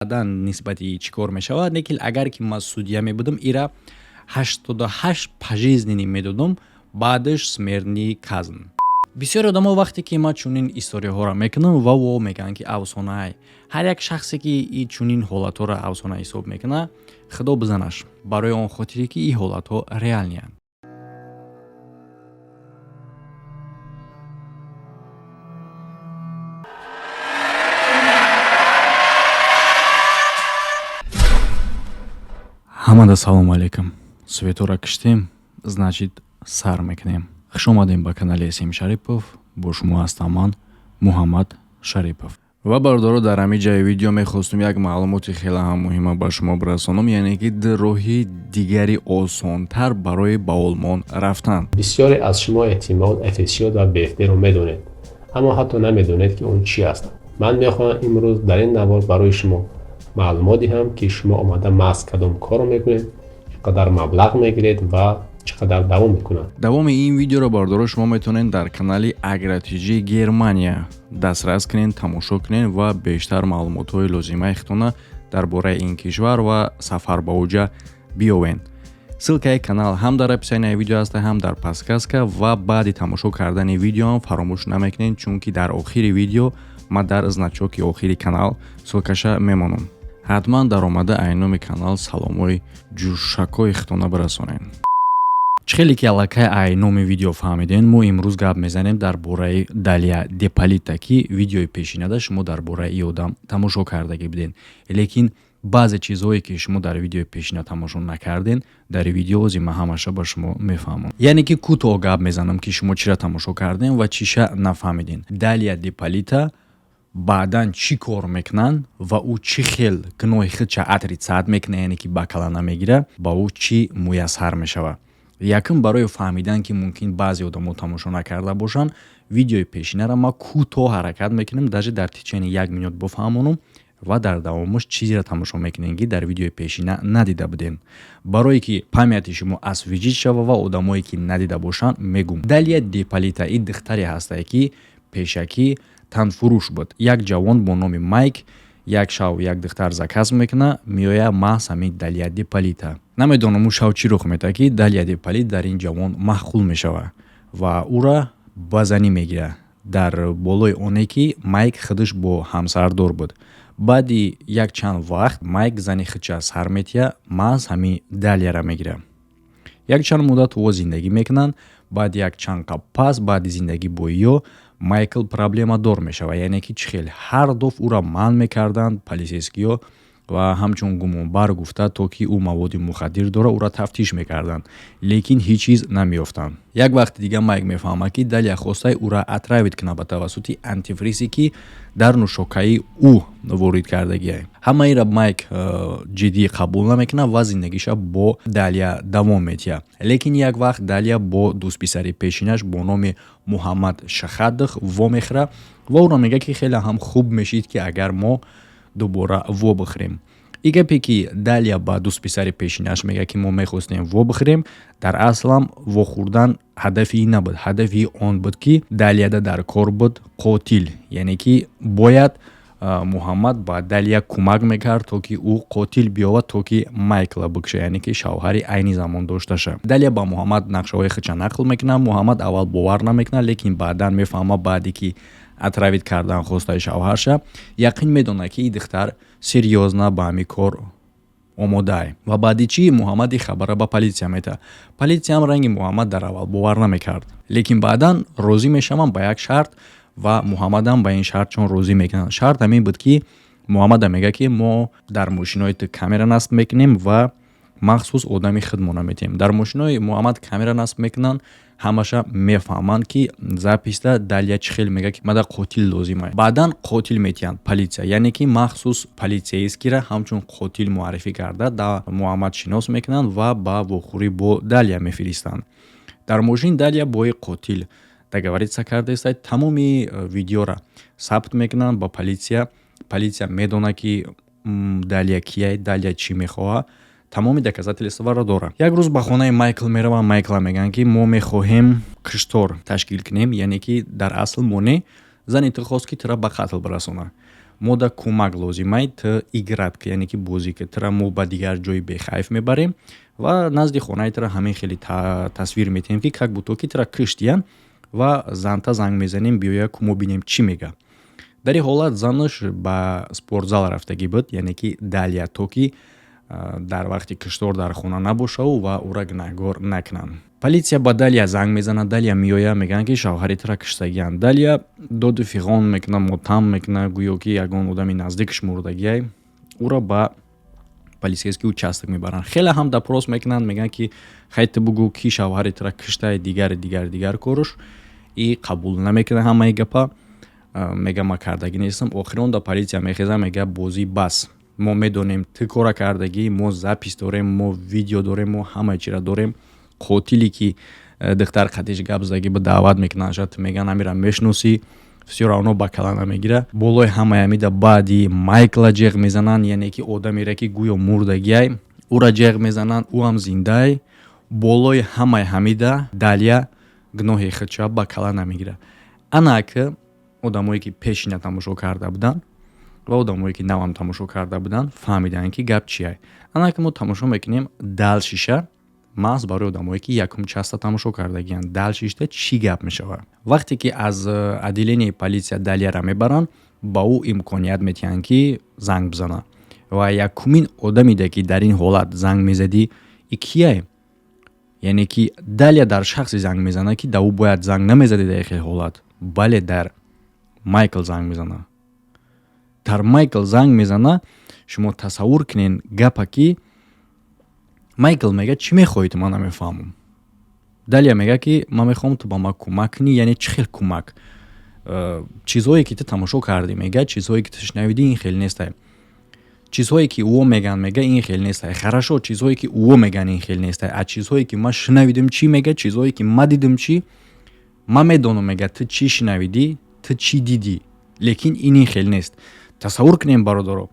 Баъдан нисбати чӣ кор мешавад, лекин агар ки ман судья мебудам, ира 88 пожизненный медодам, баъдаш смертный казнь. Бисёри одамо, вақте ки ман чунин историяҳоро мекунам, ва во мегӯянд, ки афсонаай. Ҳар як шахсе, ки и чунин ҳолатҳоро афсона ҳисоб мекунад, худо бизанаш, барои он хотире ки ин ҳолатҳо реальный анд. Ҳамада салому алейкум. Светора киштем, значит, сар мекунем. Хуш омадем ба канали См Шарипов. Бо шумо ҳастам ман, Муҳаммад Шарипов. Ва бародаро, дар ҳамин ҷайи видео мехостум як маълумоти хеле ҳам муҳима ба шумо бирасонам, яъне ки ду роҳи дигари осонтар барои ба Олмон рафтан. Бисёре аз шумо эҳтимол FSJ ва BFD-ро медонед, аммо ҳатто намедонед, ки он чӣ аст. Ман мехоҳам имрӯз дар ин навор барои шумо маълумот диҳам, ки шумо омада маҳз кадом корро мекунед, чӣ қадар маблағ мегиред ва чӣ қадар давом мекунад. Давоми ин видеоро, бародаро, шумо метавонед дар канали Агратиҷи Германия дастрас кунед, тамошо кунед ва бештар маълумотҳои лозимаи худтона дар бораи ин кишвар ва сафар ба оҷа биёвед. Ссылка и канал ҳам дар описания и видео ҳаста, ҳам дар подсказка. Ва баъди тамошо кардани видеоам фаромӯш намекунед, чунки дар охири видео ман дар значок и охири канал ссылка ша мемонам. Ҳатман даромада айноми канал саломҳои ҷӯшакҳои худтона бирасонед. Чӣ хеле ки аллакай айноми видео фаҳмидем, мо имрӯз гап мезанем дар бораи Далия Деполита, ки видеои пешинада шумо дар бораи ин одам тамошо кардагӣ будед, лекин баъзе чизҳое, ки шумо дар видеои пешина тамошо накарден, дар видео ози ман ҳамаша ба шумо мефаҳмам. Яъне ки кӯтоҳ гап мезанам, ки шумо чира тамошо кардем ва чиша нафаҳмидем. Далия Деполита баъдан чӣ кор мекунанд ва ӯ чӣ хел гуноҳи худша отрицать мекунад, яъне ки ба кала намегирад, ба ӯ чӣ муяссар мешавад. Якум, барои фаҳмидан, ки мумкин баъзе одамо тамошо накарда бошанд, видеои пешинаро ман кӯтоҳ ҳаракат мекунам, даже дар течение як минут бифаҳмонам ва дар давомаш чизеро тамошо мекунем, ки дар видеои пешина надида будем, барое ки память и шумо освежить шава. Ва одамое, ки надида бошанд, мегум: Далия Деполита ин духтаре ҳастае, ки пешакӣ танфурӯш буд. Як ҷавон бо номи Майк як шав як духтар заказ мекунад, меояд, маҳз ҳамин Далия Деполита. Намедонам, ӯ шав чӣ рух метавад, ки Далия Деполит дар ин ҷавон маъқул мешавад ва ӯра ба занӣ мегирад, дар болои оне ки Майк худаш бо ҳамсардор буд. Баъди як чанд вақт Майк зани худша сар метиҳад, маҳз ҳамин Далияра мегирад. Як чанд муддат во зиндагӣ мекунанд. Баъд як чанд қаб пас, баъди зиндагӣ бо ё, Майкл проблемадор мешавад, яъне ки чӣ хел ҳар доф ӯра манъ мекарданд полицейский ё ва ҳамчун гумонбар гуфта, то ки ӯ маводи мухаддир дорад, ӯра тафтиш мекарданд, лекин ҳеҷ чиз намеёфтанд. Як вақти дига Майк мефаҳмад, ки Далия хостае ӯра отравить кунад ба тавассути антифриз е, ки дар нӯшокаи ӯ ворид кардагиа. Ҳамаира Майк ҷиддӣ қабул намекунад ва зиндагиша бо Далия давом медиҳад. Лекин як вақт Далия бо дӯстписари пешинаш бо номи Муҳаммад Шахадах вомехӯрад ва ӯро мегӯяд, ки хеле ҳам хуб мешид, ки агар мо дубора вобихӯрем. И гапе, ки Далия ба дӯстписари пешинаш мегӯяд, ки мо мехостем вобихӯрем, дар аслам вохӯрдан ҳадафи ин набуд. Ҳадафи он буд, ки Далияда дар кор буд қотил, яъне ки бояд Муҳаммад ба Далия кӯмак мекард, то ки ӯ қотил биёвад, то ки Майкла бикша, яъне ки шавҳари айни замон дошташа. Далия ба Муҳаммад нақшаҳои худша нақл мекунад. Муҳаммад аввал бовар намекунад, лекин баъдан мефаҳмад. Баъде ки отравить кардан хостаи шавҳарша, яқин медонад, ки ин духтар серьёзно ба ҳамин кор омодае. Ва баъди чӣ Муҳаммад ин хабарро ба политсия метаҳад. Политсияам ранги Муҳаммад дар аввал бовар намекард, лекин баъдан розӣ мешаванд ба як шарт ва Муҳаммадам ба ин шарт чун розӣ мекунанд. Шарт ҳамин буд, ки Муҳаммада мегӯяд, ки мо дар мошинои ту камера насб мекунем ва махсус одами худмона метиҳем. Дар мошинои Муҳаммад камера насб мекунанд. Ҳамаша мефаҳманд, ки запись да Далия чӣ хел мегӯяд, ки мада қотил лозима. Баъдан қотил метиҳанд политсия, яъне ки махсус полицейский ра ҳамчун қотил муаррифӣ карда, да Муҳаммад шинос мекунанд ва ба вохӯрӣ бо Далия мефиристанд. Дар мошин Далия бо қотил договориться кардаиста, тамоми видеора сабт мекунанд ба политсия. Политсия медонад, ки Далия кияй, Далия чӣ мехоҳад, тамоми доказательство ро дорад. Як рӯз ба хонаи Майкл мераванд. Майкла мегӯянд, ки мо мехоҳем киштор ташкил кунем, яъне ки дар асл мо не, зани ту хост, ки тура ба қатл бирасонад. Мода кӯмак лозимай, ту играть, яъне ки бозӣ ки тура мо ба дигар ҷои бехайф мебарем ва назди хонаи тура ҳамин хеле тасвир метиҳем, ки как будто ки тура киштиян, ва занта занг мезанем, биёя ку, мо бинем, чӣ мега. Дар ин ҳолат занаш ба спортзал рафтагӣ буд, яъне ки Далия, то ки дар вақти киштор дар хона набошаву ва ӯра гунаҳгор накунанд. Полиция ба Далия занг мезанад, Далия меояд, мегӯянд, ки шавҳари тура киштагианд. Далия доду фиғон мекунад, мотам мекунад, гӯё ки ягон одами наздикаш мурдагиай. Ӯро ба полицейский участок мебаранд, хеле ҳам допрос мекунанд, мегӯянд, ки хай, ту бугӯ, ки шавҳари тура киштай, дигари дигар дигар коруш и қабул намекунад. Ҳамаи гапа мега, ма кардагӣ нестам. Охирон да полиция мехеза, мега: «Бозӣ бас, мо медонем, ту кора кардагӣ, мо запись дорем, мо видео дорем, мо ҳамаи чира дорем». Қотиле ки духтар қатиш гап задагӣ ба даъват мекунанд, шояд мегӯянд, ҳамира мешиносӣ? Всё равно ба кала намегира. Болои ҳамаи ҳамида баъди Майкла ҷеғ мезананд, яъне ки одамере ки гӯё мурдагиай, ӯра ҷеғ мезананд, ӯ ҳам зиндаай. Болои ҳамаи ҳамида Далия гуноҳи худша ба кала намегирад. Ана ки одамое ки пешина тамошо карда буданд ва одамое ки навам тамошо карда буданд, фаҳмиданд, ки гап чия. Ана ки мо тамошо мекунем дальше-ша, маҳз барои одамое ки якум часта тамошо кардагианд, дальше-шда чӣ гап мешавад. Вақте ки аз отделенияи полиция Далияра мебаранд, ба ӯ имконият метиҳанд, ки занг бизанад, ва якумин одамиде ки дар ин ҳолат занг мезадӣ, и кияе? Яъне ки Далия дар шахсе занг мезанад, ки да ӯ бояд занг намезадӣ дар хел ҳолат. Бале, дар Майкл занг мезанад, дар Майкл занг мезана. Шумо тасаввур кунед гапа, ки Майкл мега: «Чӣ мехоҳӣ ту? Ман намефаҳмам». Далия мега, ки ман мехоҳам ту ба ман кӯмак кунӣ. Яъне чӣ хел кӯмак? Чизҳое ки ту тамошо кардӣ, мега, чизҳое ки ту шунавидӣ, ин хел нестай. Чизҳое ки ӯо мегӯянд, мега, ин хел нестай. Хорошо, чизҳое ки ӯо мегӯянд, ин хел нестай, а чизҳое ки ман шунавидим чӣ? Мега, чизҳое ки ман дидим чӣ? Ман медонам, мега, ту чӣ шунавидӣ, ту чӣ дидӣ, лекин ин хел нест. Тасаввур кунем, бародаро,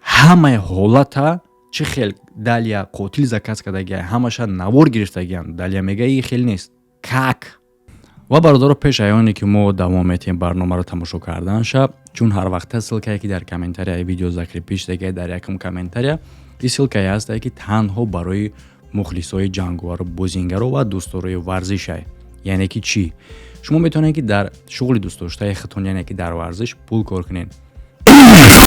ҳамаи ҳолата чӣ хел Далия қотил заказ кардагия, ҳамаша навор гирифтагиянд. Далия мега, ин хел нест. Как? Ва, бародаро, пеш аёне ки мо давом метиҳем барномаро тамошо карданша, чун ҳар вақта ссылка е ки дар комментарияи видео закрепить шудагия, дар якум комментария и ссылка е ҳастае, ки танҳо барои мухлисои ҷанговару бозингаро ва дӯстдорои варзишай. Яъне ки чӣ? Шумо метавонед, ки дар шуғли дӯстдоштаи худтон, яъне ки дар варзиш, пул кор кунед.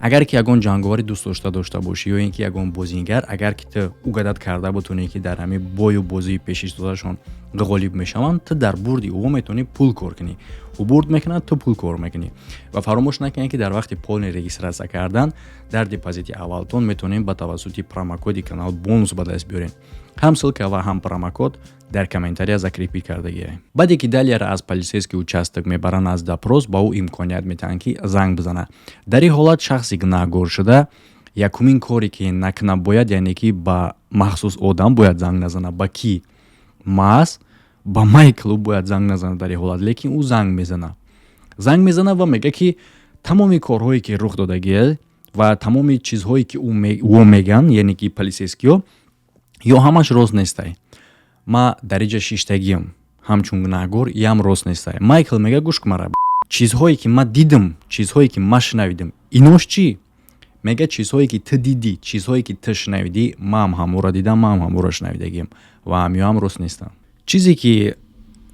Агар ки ягон ҷанговари дӯст дошта бошӣ ё ин ки ягон бозингар, агар ки ту угадать карда бутонӣ, ки дар ҳамин бою бозии пешистодашон ғолиб мешаванд, ту дар бурди ӯ метавонӣ пул кор кунӣ. Ӯ бурд мекунад, ту пул кор мекунӣ. Ва фаромӯш накунед, ки дар вақти полный регистрация кардан дар депозити аввалтон метавонем ба тавассути промокоди канал бонус ба даст биёрем. Ҳам ссылка ва ҳам промокод дар комментария закрепить кардагиа. Баъде ки Далияра аз полицейский участок мебаранд, аз допрос ба ӯ имконият метиҳанд, ки занг бизанад. Дар ин ҳолат шахси гунаҳгор шуда якумин коре ки накунад бояд, яъне ки ба махсус одам бояд занг назанад. Ба кӣ? Маҳз ба Майкл бояд занг назанад дар ин ҳолат. Лекин ӯ занг мезанад, занг мезанад ва мегӯяд, ки тамоми корҳое ки рух додагия ва тамоми чизҳое ки ӯ мегӯянд, яъне ки полицейский ҳо, ё ҳамаш рост нестай. Ма дар иҷа шиштагиам ҳамчун гунаҳгор, ям рост нестай. Майкл мега: «Гӯш кун мара, чизҳое ки ман дидам, чизҳое ки ман шунавидам, инош чӣ?» Мега: «Чизҳое ки ту дидӣ, чизҳое ки ту шунавидӣ, маам ҳамонро дидам, маам ҳамонро шунавидагиам ва ҳамёам рост нестанд». Чизе ки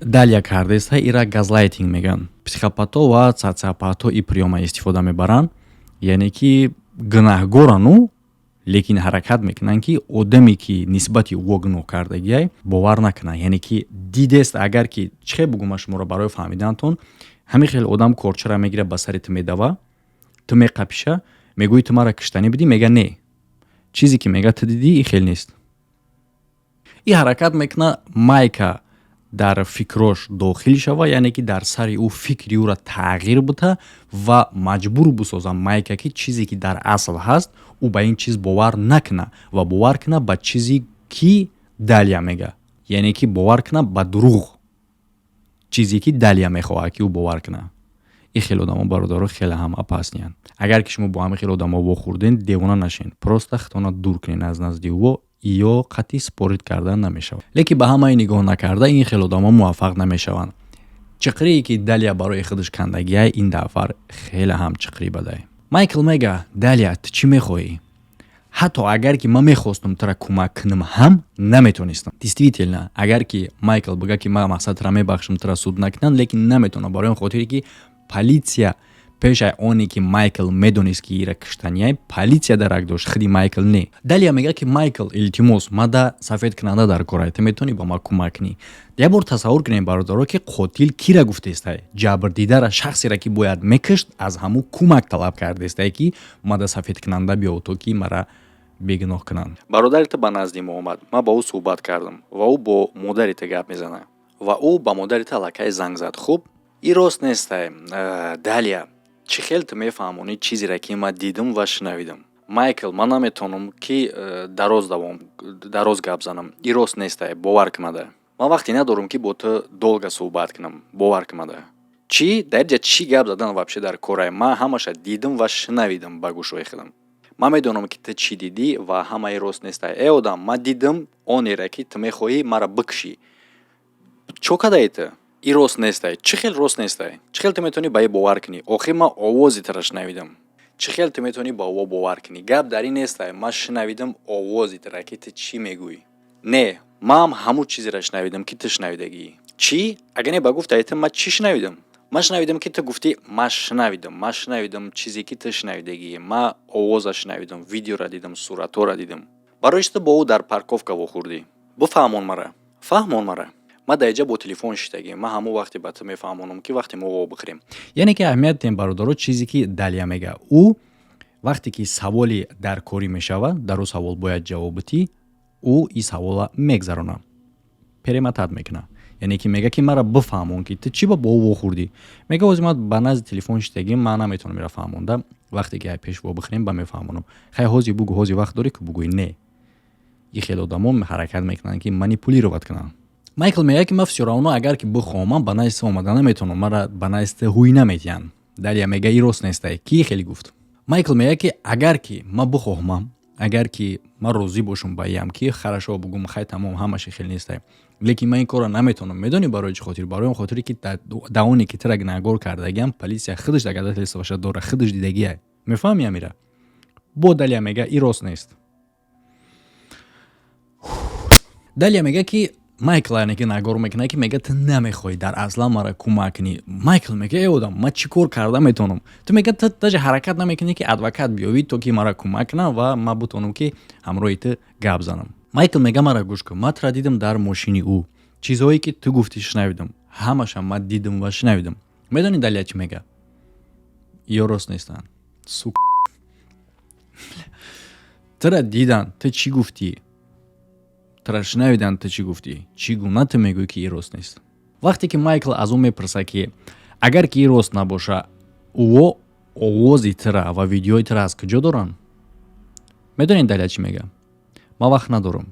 Далия кардааст, ира газлайтинг мегӯянд. Психопатҳо ва социопатҳо и приём а истифода мебаранд, яъне ки гунаҳгорану, лекин ҳаракат мекунанд, ки одаме ки нисбати ӯ гуноҳ кардагиай, бовар накунад. Яъне ки дидест, агар ки чӣ бугӯма шуморо барои фаҳмиданатон, ҳамин хел одам корчара мегирад, ба сари ту медава, ту меқапиша, мегӯӣ: «Ту мара киштанӣ будӣ?» Мега: «Не, чизе ки, мега, ту дидӣ, ин хел нест». И ҳаракат мекунад, Майка дар фикрош дохил шава, яъне ки дар сари ӯ фикри ӯро тағйир бута ва маҷбур бисоза Майка, ки чизе ки дар асл ҳаст, ӯ ба ин чиз бовар накуна ва бовар куна ба чизе ки Далия мега, яъне ки бовар куна ба дурӯғ, чизе ки Далия мехоҳад, ки ӯ бовар куна. Ин хел одамо, бародаро, хеле ҳам опасный анд. Агар ки шумо бо ҳамин хел одамо вохӯрден, девона нашен, просто худтона дур кунен аз назди ӯ, ё қатъи спорить кардан намешавад. Лекин ба ҳамаи нигоҳ накарда, ин хел одамо муваффақ намешаванд. Чиқрие, ки Далия барои худаш кандагиай, ин дафъар хеле ҳам чиқрӣ бадай. Майкл мега: «Далия, ту чӣ мехоҳӣ? Ҳатто агар ки ман мехостум тура кӯмак кунам ҳам, наметонистам». Действительно, агар ки Майкл бига, ки ман мақсад тура мебахшам, тура суд накунам, лекин наметавонам, барои он хотире ки полиция пешай оне ки Майкл медонист, ки ира киштанияй, полиция дарак дошт, худи Майкл не. Далия мега, ки Майкл, илтимос, мада сафедкунанда дар корай, ту метавонӣ ба ман кӯмак кунӣ? Як бор тасаввур кунем, бародаро, ки қотил кира гуфтестай? Ҷабрдидара, шахсеро, ки бояд мекушт, аз ҳамун кӯмак талаб кардестай, ки мада сафедкунанда биё, то ки мара бегуноҳ кунанд. Бародари ту ба назди мо омад, ман ба ӯ суҳбат кардам ва ӯ бо модари ту гап мезанад ва ӯ ба модари ту аллакай занг зад. Хуб, ин рост нестай. Далия, чӣ хел ту мефаҳмонӣ чизеро, ки ман дидам ва шунавидам? Майкл, ман наметавонам, ки дароз давом, дароз гап занам. Ин рост нестай, бовар кунада. Ман вақте надорам, ки бо ту долго суҳбат кунам, бовар кунада. Чӣ дар ҷа чӣ гап задан вообще дар корай? Ман ҳамаша дидам ва шунавидам ба гӯшҳои худам. Ман медонам, ки ту чӣ дидӣ, ва ҳамаи рост нестай. Э, одам, ман дидам онеро, ки ту мехоҳӣ маро бикушӣ. Чо кадаи ту? Ин рост нестай. Чӣ хел рост нестай? Чӣ хел ту метавонӣ ба ин бовар кунӣ? Охир ман овози туро шунавидам. Чӣ хел ту метавонӣ ба ӯ бовар кунӣ? Гап дар ин нестай, ман шунавидам овози туро, ки ту чӣ мегӯӣ. Не, манам ҳамун чизеро шунавидам, ки ту шунавидагӣ. Чӣ? Агар не, ба гуфтаи ту ман чӣ шунавидам? Ман шунавидам, ки ту гуфтӣ: «Ман шунавидам». Ман шунавидам чизе, ки ту шунавидагӣ. Ман овоза шунавидам, видеоро дидам, суратҳоро дидам. Барои чӣ ту бо ӯ дар парковка вохӯрдӣ? Бифаҳмон мара, фаҳмон мара. Ман дар инҷа бо телефон шиштагим. Ман ҳамон вақте ба ту мефаҳмонам, ки вақте мо вобихӯрем. Яъне ки аҳамият дем, бародаро, чизе, ки Далия мега. Ӯ вақте ки саволи даркорӣ мешавад, дар ӯ савол бояд ҷавоб битӣ, ӯ ин савола мегзарона, перемотать мекунад. Яъне ки мега, ки мара бифаҳмон, ки ту чӣ ба бо ӯ вохӯрдӣ. Мега, ҳозир ман ба назди телефон шиштагим, ман наметавонам ира фаҳмонда. Вақте ки пеш вобихӯрем, ба мефаҳмонам. Хай, ҳозир бугӯ, ҳозир вақт дорӣ, ки бугӯӣ. Не, ин хеле одамон ҳаракат мекунанд, ки манипулировать кунанд. Майкл мегӯяд, ки ман всё равно, агар ки бихоҳам, ба назди омада наметавонам, мара ба назди ҳуй наметиҳанд. Далия мега, ин рост нестай, ки хеле гуфт? Майкл мегӯяд, ки агар ки ман бихоҳам, агар ки ман розӣ бошам ба иам, ки хорошо бугум, хай, тамом, ҳамаша хеле нестай, лекин ман ин корро наметавонам. Медонӣ барои чӣ хотир? Барои он хотире, ки давоне, ки тура гунаҳгор кардагиам, полисия худаш доказательство ша дора, худаш дидагия. Мефаҳми амира? Бо Далия мега, ин рост нест. Далия мега, ки Майкл, яъне ки нагор мекунад, ки мега, ту намехоҳӣ дар аслан мара кӯмак кунӣ. Майкл мега: «Э, одам, ман чӣ кор карда метавонам?» Ту мега, ту даже ҳаракат намекунӣ, ки адвокат биёвӣ, то ки мара кӯмак кунам ва ман бутонам, ки ҳамроҳи ту гап занам. Майкл мега: «Мара гӯш кун, ман тура дидам дар мошини ӯ, чизҳое, ки ту гуфтӣ, шунавидам, ҳамаша ман дидам ва шунавидам». Медонӣ, Далия чӣ мега? Ё рост нестанд, сук, тура дидан, ту чӣ гуфтӣ, тура шунавиданд, ту чӣ гуфтӣ, чӣ гуна ту мегӯӣ, ки ин рост нест? Вақте ки Майкл аз ӯ мепурсад, ки агар ки ин рост набоша, ӯо овози тура ва видеои тура аз куҷо доранд? Медонед, Далия чӣ мега? «Ман вақт надорам».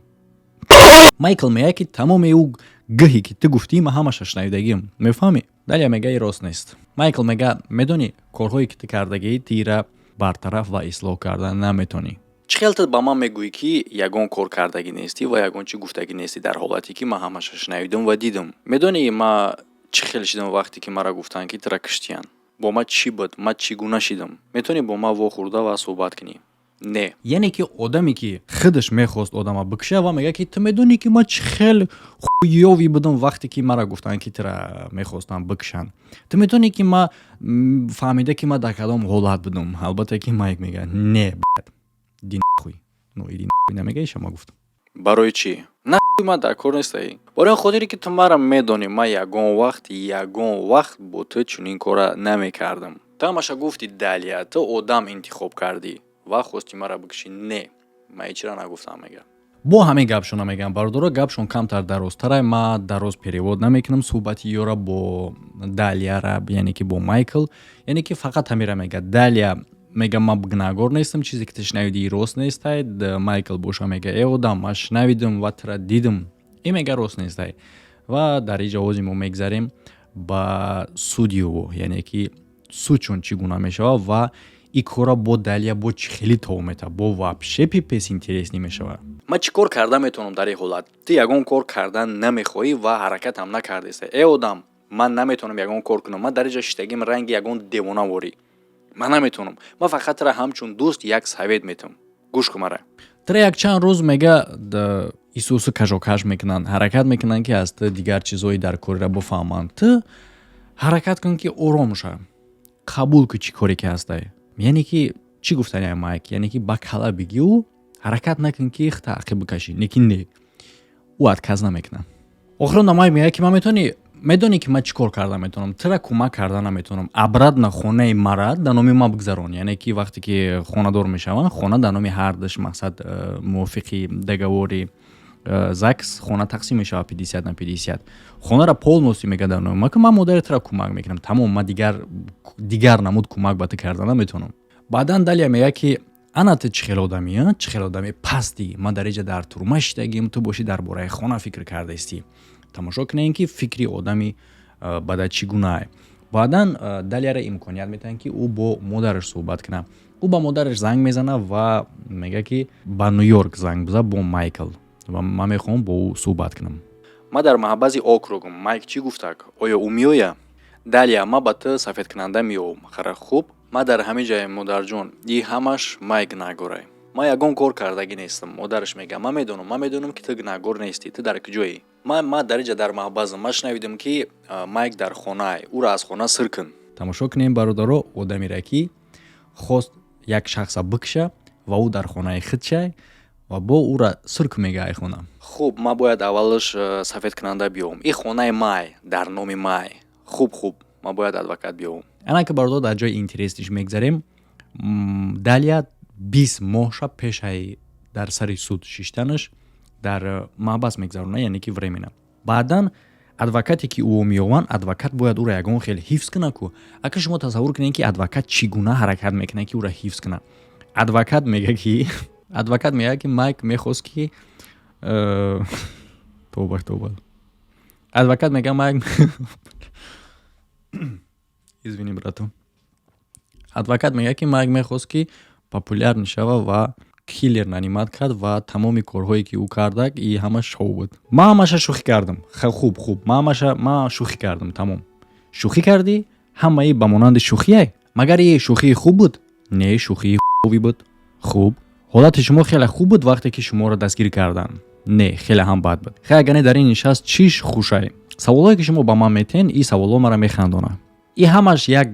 Майкл мегӯяд, ки тамоми ӯ гӯҳе, ки ту гуфтӣ, ман ҳамаша шунавидагиам, мефаҳмӣ? Далия мега, ин рост нест. Майкл мега: «Медонӣ, корҳое, ки ту кардагӣ, ту ира бартараф ва ислоҳ карда наметонӣ. Чӣ хел ту ба ман мегӯӣ, ки ягон кор кардагӣ нестӣ ва ягон чӣ гуфтагӣ нестӣ, дар ҳолате ки ман ҳамаша шунавидам ва дидам? Медонӣ, ман чӣ хел шидам, вақте ки маро гуфтанд, ки тура киштиянд? Бо ман чӣ буд, ман чӣ гуна шидам? Метавонӣ бо ман вохӯрда ва суҳбат кунӣ?» Не, яъне ки одаме, ки худаш мехост одама бикуша, ва мегӯяд, ки ту медонӣ, ки ман чӣ хел хуёвӣ будам, вақте ки мара гуфтанд, ки тура мехостанд бикушанд? Ту медонӣ, ки ман фаҳмида, ки ман дар кадом ҳолат будам? Албатта ки Майк мегӯяд: «Не, иди нахуй». Ну, иди нахуй намега, иша ма гуфтам. Барои чӣ нахуй ман дар кор нестаӣ? Барои он хотире, ки ту мара медонӣ, ман ягон вақт, ягон вақт бо ту чунин кора намекардам. Ту ҳамаша гуфтӣ, Далия, ту одам интихоб кардӣ ва хости мара бикушӣ. Не, ман ҳечира нагуфтам, мега. Бо ҳамин гапшона мегӯям, бародаро, гапшон камтар дарозтарай, ман дароз перевод намекунам суҳбати ёра бо Далияра, яъне ки бо Майкл. Яъне ки фақат ҳамира мега. Далия мега: «Ман гунаҳгор нестам, чизе, ки ту шунавидӣ, рост нестай». Майкл боша мега: «Э, одам, ман шунавидам ва тура дидам». Ин мега, рост нестай. Ва дар ин ҷавози мо мегзарем ба суди ӯ, яъне ки судшон чӣ гуна мешавад ва ин кора бо Далия бо чӣ хеле тов метавад, бо вообще пипец интересный мешавад. Ман чӣ кор карда метавонам дар ин ҳолат? Ту ягон кор кардан намехоҳӣ ва ҳаракатам накардеста. Э, одам. Ман наметавонам ягон кор кунам. Ман дар инҷа шиштагим, ранги ягон девонаворӣ. Ман наметавонам. Ман фақат тра ҳамчун дӯст як совет метавам. Гӯш кун мара. Тра якчанд рӯз, мега, исусу кажокаш мекунанд, ҳаракат мекунанд, ки аз ту дигар чизҳои дар кориро бифаҳманд. Ту ҳаракат кун, ки ором ша, қабул кун, чӣ коре ки ҳастай. Яъне ки чӣ гуфтани Майк? Яъне ки ба кала бигиу ҳаракат накун, ки таъқиб бикашӣ. Лекин не, ӯ отказ намекунад. Охирон Майк мегӯяд, ки ман метавонӣ, медонӣ, ки ман чӣ кор карда метавонам? Тура кӯмак карда наметавонам. Обратно хонаи мара дар номи ман бигзарон. Яъне ки вақте ки хонадор мешаванд, хона дар номи ҳардуш, мақсад, мувофиқи договори ЗАГС хона тақсим мешавад 50 на 50. Хонара полностью, мега, дар номи ман ки ман модари тура кӯмак мекунам, тамом. Ман дигар намуд кӯмак ба ту карда наметавонам. Баъдан Далия мегӯяд, ки ана, ту чӣ хел одамӣ, чӣ хел одами пастӣ! Ман дар инҷа дар турма шидагим, ту бошӣ дар бораи хона фикр кардаистӣ. Тамошо кунем, ки фикри одами бада чӣ гунае. Баъдан Далияра имконият метиҳанд, ки ӯ бо модараш суҳбат кунад. Ӯ ба модараш занг мезанад ва мегӯяд, ки ба Ню-Йорк занг биза бо Майкл ва ман мехоҳам бо ӯ суҳбат кунам. Ман дар маҳбази округам. Майк чӣ гуфтак? Оё ӯ меояд? Далия, ман ба ту сафедкунанда меёвам. Хара, хуб, ман дар ҳамин ҷаем. Модарҷон, и ҳамаш Майк гунаҳгорай. Ман ягон кор кардагӣ нестам. Модараш мегӯяд: «Ман медонам, ман медонам, ки ту гунаҳгор нестӣ. Ту дар куҷоӣ?» Ман дар инҷа дар маҳбазам. Ман шунавидам, ки Майк дар хонаай. Ӯро аз хона сир кун. Тамошо кунем, бародаро, одамере ки хост як шахса бикша ва ӯ дар хонаи худшай ва бо ӯра сир кун, мега, ай хона. Хуб, ман бояд аввалаш сафедкунанда биёвам. Ин хонаи май, дар номи май. Хуб, хуб, ман бояд адвокат биёвам. Ана ки, бародаро, дар ҷои интересный ш мегзарем. Далия 20 моҳша пешаи дар сари суд шиштанаш дар маҳбас мегзаронад, яъне ки временно. Баъдан адвокате ки ӯ меёванд, адвокат бояд ӯро ягон хел ҳифз кунад ку. Ака, шумо тасаввур кунед, ки адвокат чӣ гуна ҳаракат мекунад, ки ӯро ҳифз кунад. Адвокат мегӯяд, ки Майк мехост ки тоба, тоба, адвокат мегӯяд, Майк, извини, брату, адвокат мегӯяд, ки Майк мехост, ки популярный шава ва киллер нанимать кард ва тамоми корҳое, ки ӯ кардак, и ҳама шоу буд. Ман ҳамаша шӯхӣ кардам. Хуб, хуб, ман ҳамаша ман шӯхӣ кардам, тамом. Шӯхӣ кардӣ? Ҳамаи ба монанди шӯхие. Магар и шӯхии хуб буд? Не, шӯхии хуби буд. Хуб, ҳолати шумо хеле хуб буд, вақте ки шуморо дастгир карданд? Не, хеле ҳам бад буд. Хе, агар не, дар ин нишаст чиш хушай? Саволое, ки шумо ба ман метиҳен, ин саволҳо маро механдонад. И ҳамаш як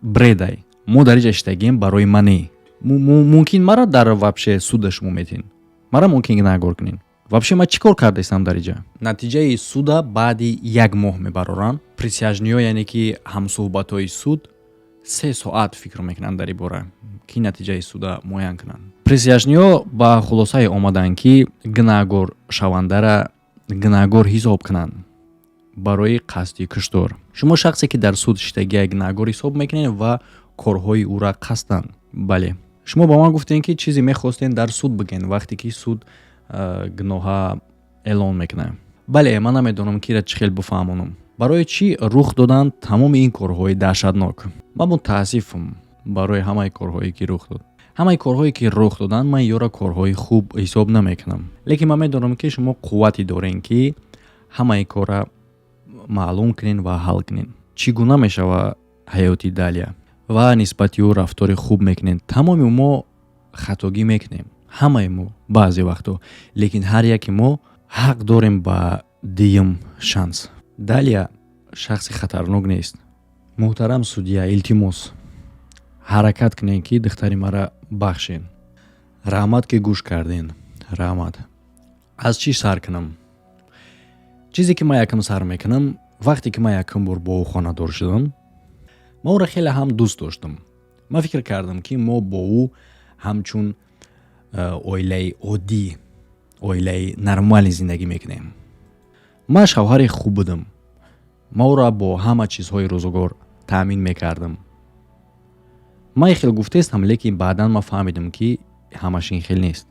бред ай. Мо дар инҷа иштагием барои мане. Мумкин мара дар вообще суда шумо метиҳен, мара мумкин гунаҳгор кунен. Вообще ман чӣ кор кардаистам дар инҷа? Натиҷаи суда баъди як моҳ мебароранд. Присяжный ҳо, яъне ки ҳамсӯҳбатҳои суд, 3 соат фикр мекунанд дар ин бора, ки натиҷаи суда муайян кунанд. Присяжный ҳо ба хулосае омаданд, ки гунаҳгоршавандара гунаҳгор ҳисоб кунанд барои қасди куштор. Шумо шахсе, ки дар суд шиштагия, гунаҳгор ҳисоб мекунед ва корҳои ӯра қасдан. Бале, шумо ба ман гуфтем, ки чизе мехостем дар суд бигӯен, вақте ки суд гуноҳа эълон мекунад. Бале, ман намедонам, кира чӣ хел бифаҳмонам, барои чӣ рух доданд тамоми ин корҳои даҳшатнок. Ман мутаассифам барои ҳамаи корҳое, ки рух дод. Ҳамаи корҳое, ки рух доданд, ман ёро корҳои хуб ҳисоб намекунам. Лекин ман медонам, ки шумо қуввате дорем, ки ҳамаи корра маълум кунен ва ҳал кунен. Чӣ гуна мешава ҳаёти Далия ва нисбати ӯ рафтори хуб мекунем? Тамоми мо хатогӣ мекунем, ҳамаи мо баъзе вақтҳо, лекин ҳар яке мо ҳақ дорем ба дуюм шанс. Далия шахси хатарнок нест. Муҳтарам судья, илтимос, ҳаракат кунед, ки духтари маро бахшед. Раҳмат, ки гӯш карден, раҳмат. Аз чӣ сар кунам? Чизе, ки ман якум сар мекунам: вақте ки ман якум бор бо ӯ хонадор шудам, ман ӯро хеле ҳам дӯст доштам. Ман фикр кардам, ки мо бо ӯ ҳамчун оилаи оддӣ, оилаи нормалӣ зиндагӣ мекунем. Ман шавҳари хуб будам. Ман ӯро бо ҳама чизҳои рӯзгор таъмин мекардам. Ман хел гуфтаистам, лекин баъдан ман фаҳмидам, ки ҳамаш ин хел нест.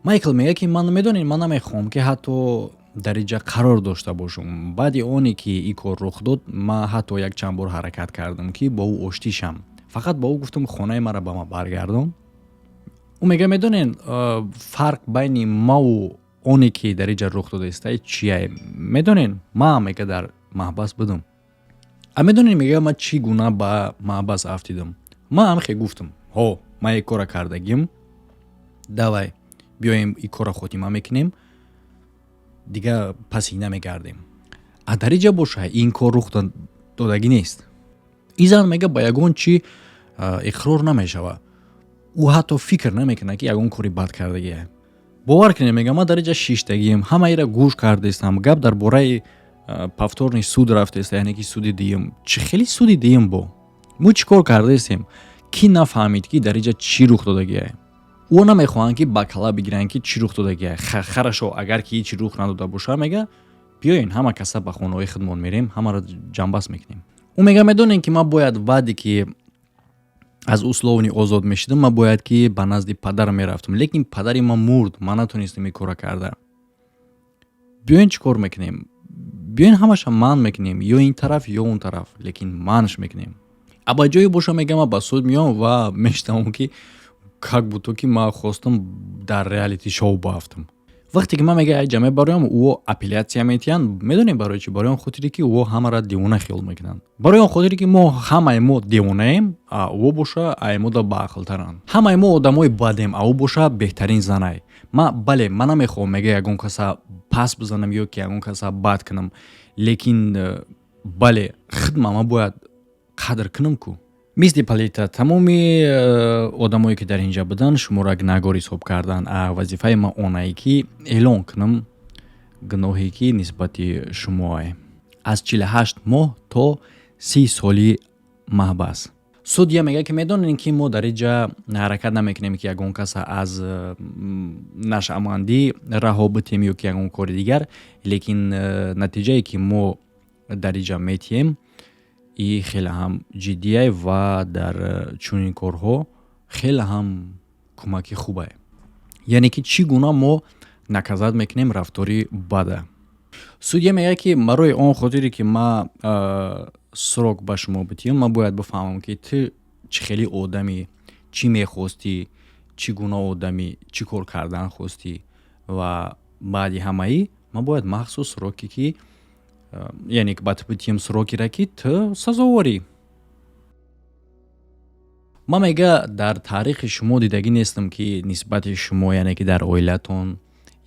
Майкл мегӯяд, ки ман, медонед, ман намехоҳам, ки ҳатто дар инҷа қарор дошта бошам. Баъди оне ки ин кор рух дод, ман ҳатто як чанд бор ҳаракат кардам, ки бо ӯ оштӣ шам. Фақат ба ӯ гуфтам: «Хонаи маро ба ман баргардон». Ӯ мегӯяд: «Медонед, фарқ байни маву оне, ки дар инҷа рух додаиста, чия? Медонед, ман, мега, дар Маҳбас будам. А медонед, мега, ман чӣ гуна ба маҳбас афтидам? Ман ҳамхе гуфтам: «Ҳо, ман як кора кардагим, давай биёем, и кора хотима мекунем, дига паси намегардем». А дар иҷа боша, ин кор рух додагӣ нест. Ин зан, мега, ба ягон чӣ иқрор намешавад. Ӯ ҳатто фикр намекунад, ки ягон кори бад кардагия. Бовар кунед, мега, ман дар иҷа шиштагием, ҳамаира гӯш кардестам. Гап дар бораи повторный суд рафтеста, яъне ки суди дуюм. Чӣ хели суди дуюм? Бо мо чӣ кор кардаестем, кӣ нафаҳмид, ки дар иҷа чӣ рух додагия? Ӯ намехоҳанд, ки ба кала бигиранд, ки чӣ рух додагия. Хорошо, агар ки ҳичи рух надода боша, мега, биёен, ҳама каса ба хонаҳои худмон мерем, ҳамаро ҷамъбаст мекунем. Ӯ мега: «Медонем, ки ман бояд баъде ки аз условный озод мешудам, ман бояд ки ба назди падарам мерафтам, лекин падари ман мурд, ман натонистам ин кора карда. Биёен, чӣ кор мекунем? Биёен, ҳамаша манъ мекунем, ё ин тараф, ё он тараф, лекин манъш мекунем». А ба ҷое боша, мега, ман ба суд меом ва мешунавам, ки как будто ки ман хостам дар реалити шоу баафтам. Вақте ки ман, мега, айҷа мебароям, ӯ апелляция метиҳанд. Медонем барои чӣ? Барои он хотире, ки ӯ ҳамаро девона хиёл мекунанд, барои он хотире, ки мо ҳамаи мо девонаем, а ӯ боша аймода баақлтаранд. Ҳамаи мо одамои бадем, а ӯ боша беҳтарин занай. Ма, бале, ман намехоҳам, мега, ягон каса пас бизанам ё ки ягон каса бад кунам, лекин бале, хидма ман бояд қадр кунам ку. Мисли Полита, тамоми одамое, ки дар инҷа буданд, шуморо гунаҳгор ҳисоб карданд. А вазифаи ман онае, ки эълон кунам гуноҳе, ки нисбати шумоае, аз 48 моҳ то 30 соли маҳбас. Судья мегӯяд, ки медонем, ки мо дар инҷа ҳаракат намекунем, ки ягон каса аз нашъамандӣ раҳо битем ё ки ягон кори дигар, лекин натиҷае, ки мо дар инҷа метиҳем, и хеле ҳам ҷиддие ва дар чунин корҳо хеле ҳам кӯмаки хубае. Яъне ки чӣ гуна мо наказать мекунем рафтори бада. Судья мегӯяд, ки барои он хотире, ки ман срок ба шумо битиҳам, ман бояд бифаҳмам, ки ту чӣ хели одамӣ, чӣ мехостӣ, чӣ гуна одамӣ, чӣ кор кардан хостӣ. Ва баъди ҳамаи ман бояд махсус сроке, ки яъне ба ту битиҳам, срокеро, ки ту сазоворӣ. Ман, мега, дар таърихи шумо дидагӣ нестам, ки нисбати шумо, яъне ки дар оилатон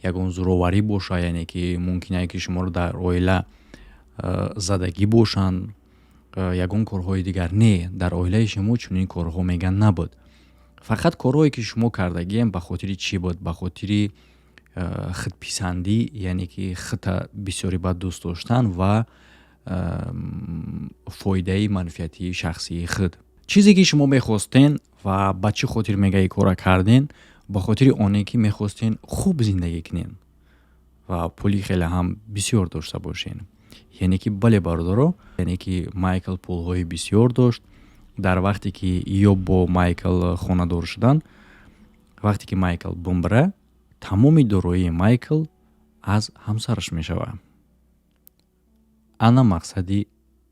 ягон зӯроварӣ боша, яъне ки мумкин ки шуморо дар оила задагӣ бошанд, ягон корҳои дигар. Не, дар оилаи шумо чунин корҳо, меган, набуд. Фақат корҳое, ки шумо кардагием, ба хотири чӣ буд? Ба хотири худписандӣ, яъне ки худта бисёри бад дӯст доштан ва фоидаи манфиатии шахсии худ. Чизе, ки шумо мехостен ва ба чӣ хотир, мега, ин корра карден? Ба хотири оне, ки мехостен хуб зиндагӣ кунен ва пули хеле ҳам бисёр дошта бошен. Яъне ки, бале, бародаро, яъне ки Майкл пулҳои бисёр дошт дар вақте, ки ё бо Майкл хонадор шуданд. Вақте ки Майкл бумбра, тамоми дороии Майкл аз ҳамсараш мешавад. Ана мақсади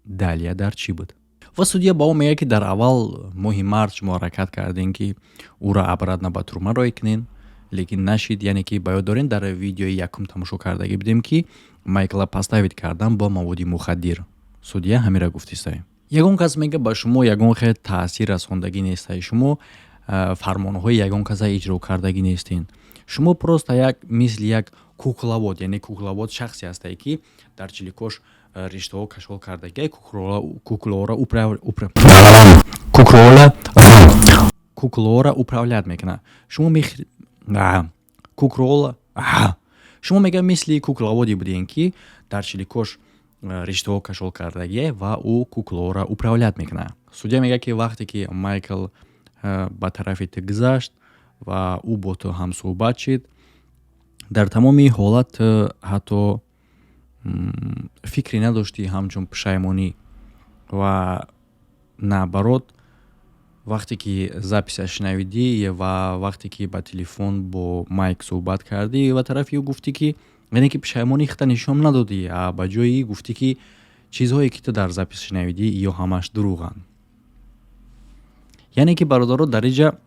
Далия дар чӣ буд? Ва судья ба ӯ мегӯяд, ки дар аввал моҳи март шумо ҳаракат кардем, ки ӯро обратно ба тюрьма роҳӣ кунен, лекин нашид. Яъне ки ба ёд дорем, дар видеои якум тамошо кардагӣ будем, ки Майкла подставить кардан бо маводи мухаддир. Судья ҳамира гуфтистай. Ягон кас, мега, ба шумо ягон хел таъсир расондагӣ нестай, шумо фармонҳои ягон каса иҷро кардагӣ нестен. Шумо просто як мисли як кукловод, яъне кукловод шахсе ҳастае, ки дар чиликош риштаҳо кашол кардагӣ, куклаҳоро управлять мекунад. Шумо куклаҳоро, шумо, мега, мисли кукловоде будем, ки дар чиликош риштаҳо кашол кардагие ва ӯ куклаҳоро управлять мекунад. Судья мегӯяд, ки вақте ки Майкл ба тарафи ту гузашт ва ӯ бо ту ҳамсӯҳбат шид, дар тамоми ҳолат ҳатто фикре надоштӣ ҳамчун пушаймонӣ ва наоборот, вақте ки записа шунавидӣ ва вақте ки ба телефон бо Майк суҳбат кардӣ ва тарафи ӯ гуфтӣ, ки яъне ки пушаймонӣ худта нишон надодӣ, а ба ҷои гуфтӣ, ки чизҳое, ки ту дар запис шунавидӣ, ё ҳамааш дурӯғанд. Яъне ки, бародаро, дар инҷа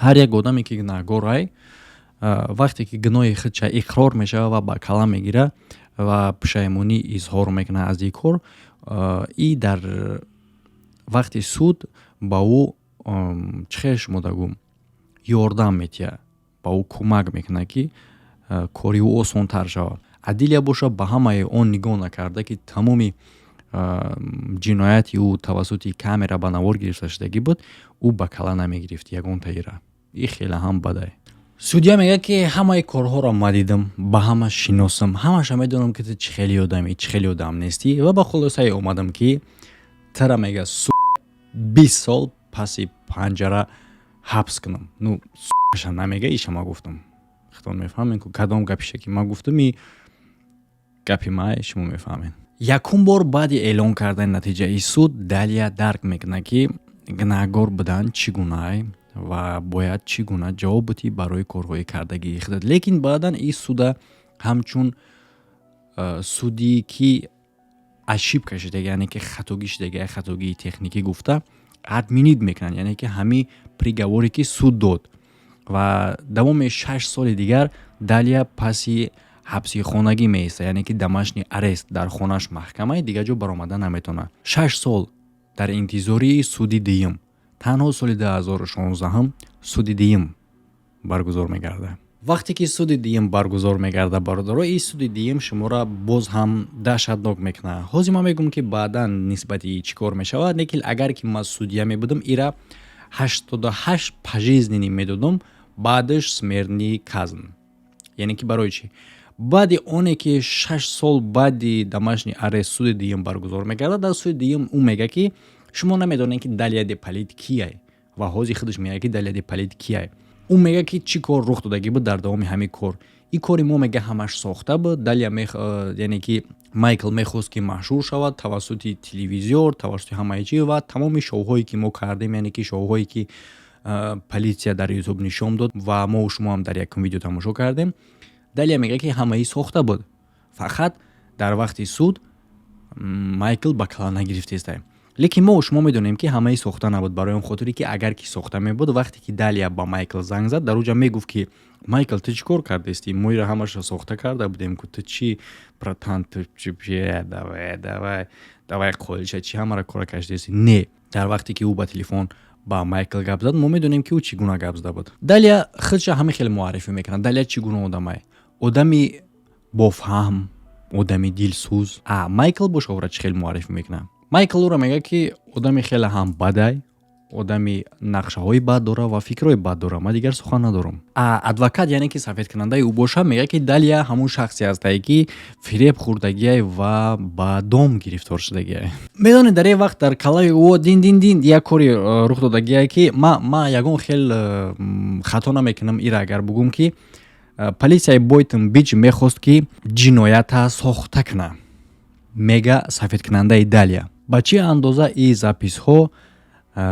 ҳар як одаме, ки гунаҳгорай, вақте ки гуноҳи худша иқрор мешавад ва ба калам мегирад. Ва пушаймонӣ изҳор мекунад аз ин кор. И дар вақти суд ба ӯ, чӣ хел шумо дагӯм, ёрдам метиҳад, ба ӯ кӯмак мекунад, ки кори ӯ осонтар шавад. Адилия боша, ба ҳамаи он нигоҳ накарда, ки тамоми ҷинояти ӯ тавассути камера ба навор гирифта шудагӣ буд, ӯ ба кала намегирифт ягон таира. И хеле ҳам бадай. Судья мегӯяд, ки ҳамаи корҳоро ма дидам, ба ҳама шиносам, ҳамаша медонам, ки ту чӣ хели одамӣ, чӣ хели одам нестӣ, ва ба хулосае омадам, ки тара, мега, 20 сол паси панҷара ҳабс кунам. Ну, ша намега, иша ма гуфтам, хитон мефаҳмем, ку кадом гапиша ки ма гуфтам, и гапи май, шумо мефаҳмед. Якум бор баъди эълон кардани натиҷаи суд Далия дарк мекунад, ки гунаҳгор будан чӣ гунае ва бояд чӣ гуна ҷавоб бутӣ барои корҳои кардагии худат. Лекин баъдан ин суда ҳамчун суди ки ошибка шидаги, яъне ки хатогӣ шидаги, хатогии техникӣ гуфта, отменить мекунанд, яъне ки ҳамин приговоре ки суд дод. Ва давоми 6 соли дигар Далия паси ҳабси хонагӣ меистад, яъне ки домашний арест, дар хонааш маҳкамаи, дигар ҷо баромада наметавонад. 6 сол дар интизории суди дуюм. Танҳо соли 2016 суди дуюм баргузор мегардад. Вақте ки суди дуюм баргузор мегардад, бародаро, ин суди дуюм шуморо боз ҳам даҳшатнок мекунад. Ҳозир ман мегӯям, ки баъдан нисбати чӣ кор мешавад, лекин агар ки ман судья мебудам, ира 88 пожизненный медодам, баъдаш смертный казнь. Яъне ки барои чӣ? Баъди оне ки 6 сол баъди домашний арест суди дуюм баргузор мегардад, дар суди дуюм ӯ мегӯяд, ки шумо намедонед, ки Далия Деполит кияй. Ва ҳозир худаш мегӯяд, ки Далия Деполит кияй. Ӯ мегӯяд, ки чӣ кор рух додагӣ буд дар давоми ҳамин кор. Ин кори мо, мега, ҳамаш сохта буд. Далия, яъне ки Майкл мехост, ки машҳур шавад тавассути телевизор, тавассути ҳамаи чӣ ва тамоми шоуҳое ки мо кардем, яъне ки шоуҳое ки полиция дар Ютуб нишон дод ва мо шумо ҳам дар якум видео тамошо кардем. Далия мегӯяд, ки ҳамаи сохта буд, фақат дар вақти суд Майкл ба кала нагирифтеста. Лекин мо шумо медонем, ки ҳамаи сохта набуд, барои он хотире ки агар ки сохта мебуд, вақте ки Далия ба Майкл занг зад, дар уҷа мегуфт, ки Майкл, ту чӣ кор кардести? Мо ира ҳамаша сохта карда будем ку, ту чӣ, братан, ту чи? Давай, давай, давай, қолиша чӣ, ҳамаро кора кашидеси? Не, дар вақте ки ӯ ба телефон ба Майкл гап зад, мо медонем, ки ӯ чӣ гуна гап зада буд. Далия худша ҳама хеле муаррифӣ мекунад. Далия чӣ гуна одамай? Одами бофаҳм, одами дилсӯз. А Майкл боша, ӯра чӣ хеле муаррифӣ мекунад? Майкл ӯро мегӯяд, ки одами хеле ҳам бадай, одами нақшаҳои бад дора ва фикрҳои бад дора, ман дигар сухан надорам. А адвокат, яъне ки сафедкунандаи ӯ боша, мегӯяд, ки Далия ҳамун шахсе ҳастае, ки фиреб хӯрдагиай ва ба дом гирифтор шудагиай. Медонед, дар ин вақт дар калаи ӯ дин дин дин як кори рух додагиае, ки ма ягон хел хато намекунам ира агар бугӯм, ки полисияи Бойтон Бич мехост, ки ҷиноята сохта кунад, мега сафедкунандаи Далия. Ба чӣ андоза ин записҳо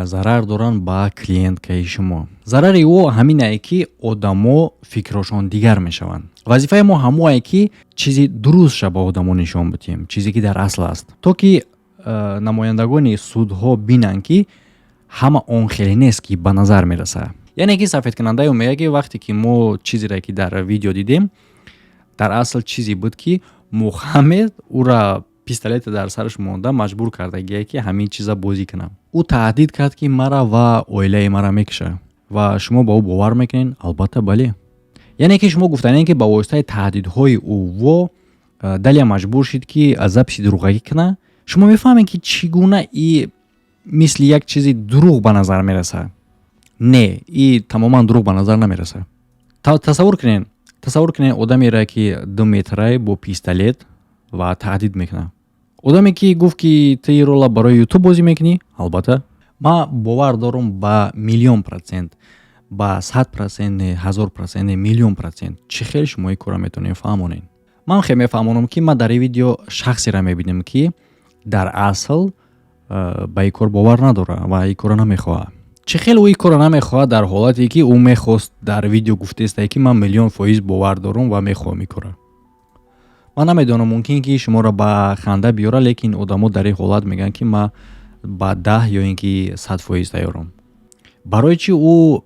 зарар доранд ба клиенткаи шумо? Зарари ӯ ҳаминае, ки одамо фикрошон дигар мешаванд. Вазифаи мо ҳамое, ки чизи дурустша ба одамо нишон бидиҳем, чизе ки дар асл аст, то ки намояндагони судҳо бинанд, ки ҳама он хеле нест, ки ба назар мерасад. Яъне ки сафедкунандаи ӯ мегӯяд, ки вақте ки мо чизере ки дар видео дидем, дар асл чизе буд, ки Мухаммед ӯра пистолете дар сараш монда, маҷбур кардагие, ки ҳамин чиза бозӣ кунам. Ӯ таҳдид кард, ки мара ва оилаи мара мекушад. Ва шумо ба ӯ бовар мекунед? Албатта, бале. Яъне ки шумо гуфтанед, ки ба воситаи таҳдидҳои ӯ во Далия маҷбур шуд, ки записи дурӯғагӣ кунад. Шумо мефаҳмед, ки чӣ гуна и мисли як чизи дурӯғ ба назар мерасад? Не, и тамоман дурӯғ ба назар намерасад. Тасаввур кунед одамеро, ки 2 метрае, бо пистолет ва таҳдид мекунад. Одаме ки гуфт, ки ту ин рола барои Ютуб бозӣ мекунӣ. Албатта, ман бовар дорам ба миллион процент, ба 100% не, 1000% не, миллион процент. Чӣ хел шумо ин корро метавонед фаҳмонед? Ман хел мефаҳмонам, ки ман дар ин видео шахсеро мебинем, ки дар асл ба ин кор бовар надорад ва ин корро намехоҳад. Чӣ хел ӯ ин корро намехоҳад, дар ҳолате ки ӯ мехост, дар видео гуфтаистае, ки ман миллион фоиз бовар дорам ва мехоҳам ин корро? Ман намедонам, мумкин ки шуморо ба ханда биёрад, лекин одамо дар ин ҳолат мегӯянд, ки ман ба 10 ё ин ки 100% тайёрам. Барои чӣ ӯ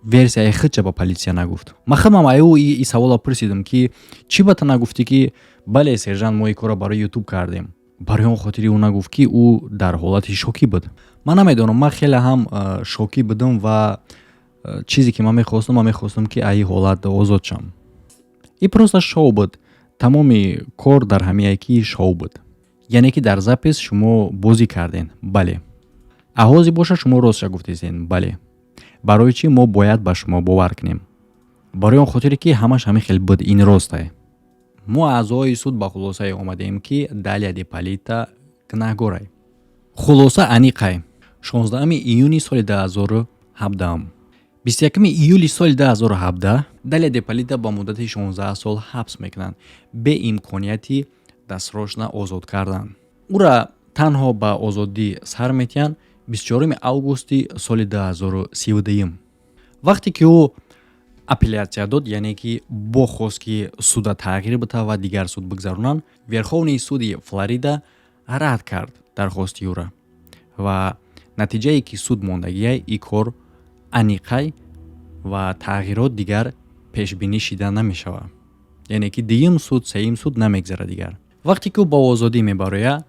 Версияи худча ба полисия нагуфт? Ман худам аю и савола пурсидам, ки чӣ ба ту нагуфтӣ, ки бале, сержант, мо ин корро барои Ютуб кардем? Барои он хотири ӯ нагуфт, ки ӯ дар ҳолати шокӣ буд. Ман намедонам, ман хеле ҳам шокӣ будам ва чизе ки ман мехостам, ман мехостам, ки аз ин ҳолат озод шавам. И просто шоу буд. Тамоми кор дар ҳамияе, ки шоу буд. Яъне ки дар запись шумо бозӣ кардем, бале. Аҳози боша, шумо ростша гуфтесен, бале. Барои чӣ мо бояд ба шумо бовар кунем? Барои он хотире ки ҳамаш ҳамин хел буд, ин ростае. Мо аъзои суд ба хулосае омадем, ки Далия Деполита гунаҳгорай. Хулоса аниқай. 16 июни соли 2017, 21 июли соли 2017 Далия Деполита ба муддати 16 сол ҳабс мекунанд, бе имконияти дастрочно озод кардан. Ӯра танҳо ба озодӣ сар метиҳанд 24 августи соли 2032, вақте ки ӯ апелляция дод, яъне ки бохост, ки суда тағйир бита ва дигар суд бигзаронанд. Верховный суди Флорида рад кард дархости ӯра ва натиҷае ки суд мондагиай, и кор аниқай ва тағйирот дигар пешбинӣ шида намешавад, яъне ки дуюм суд, сеюм суд намегзарад дигар. Вақте ки ӯ ба озодӣ мебарояд,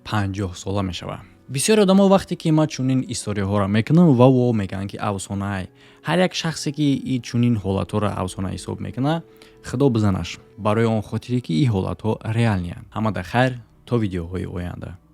50 сола мешавад. Бисёри одамо, вақте ки ман чунин историяҳоро мекунам, ва во мегӯянд, ки афсонаай. Ҳар як шахсе ки и чунин ҳолатҳоро афсона ҳисоб мекунад, худо бизанаш, барои он хотире ки ин ҳолатҳо реальный анд. Ҳамада хайр, то видеоҳои оянда.